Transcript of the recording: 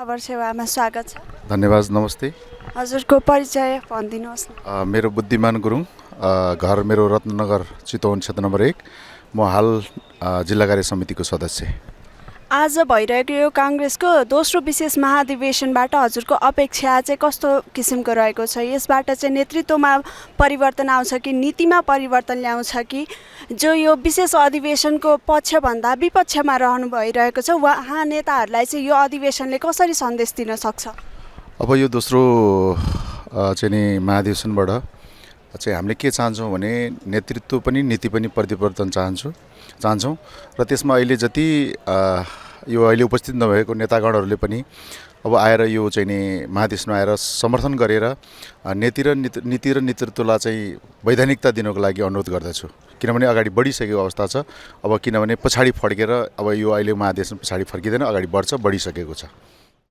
खबर सेवामा स्वागत छ। धन्यवाद। नमस्ते। हजुरको परिचय भनिदिनुहोस् न। मेरो बुद्धिमान गुरुङ, घर मेरो रत्नगर चितवन क्षेत्र नम्बर 1। म हाल जिल्ला कार्य समितिको सदस्य। आज भइरहेको यो काङ्ग्रेसको दोस्रो विशेष महाधिवेशनबाट हजुरको अपेक्षा चाहिँ कस्तो किसिमको रहेको छ? यसबाट चाहिँ नेतृत्वमा परिवर्तन आउँछ कि नीतिमा परिवर्तन ल्याउँछ कि जो यो विशेष अधिवेशनको पक्षभन्दा विपक्षमा रहनु भइरहेको छ उहाँ नेताहरूलाई चाहिँ यो अधिवेशनले कसरी सन्देश दिन सक्छ? अब यो दोस्रो चाहिँ नि महाधिवेशनबाट चाहिँ हामीले के चाहन्छौँ भने नेतृत्व पनि नीति पनि परिवर्तन चाहन्छौँ र त्यसमा अहिले जति यो अहिले उपस्थित नभएको नेतागणहरूले पनि अब आएर यो चाहिँ नि महाधिवेशनमा आएर समर्थन गरेर नीति र नेतृत्वलाई चाहिँ वैधानिकता दिनको लागि अनुरोध गर्दछु। किनभने अगाडि बढिसकेको अवस्था छ। अब किनभने पछाडि फर्केर अब यो अहिले महाधिवेशन पछाडि फर्किँदैन, अगाडि बढिसकेको छ।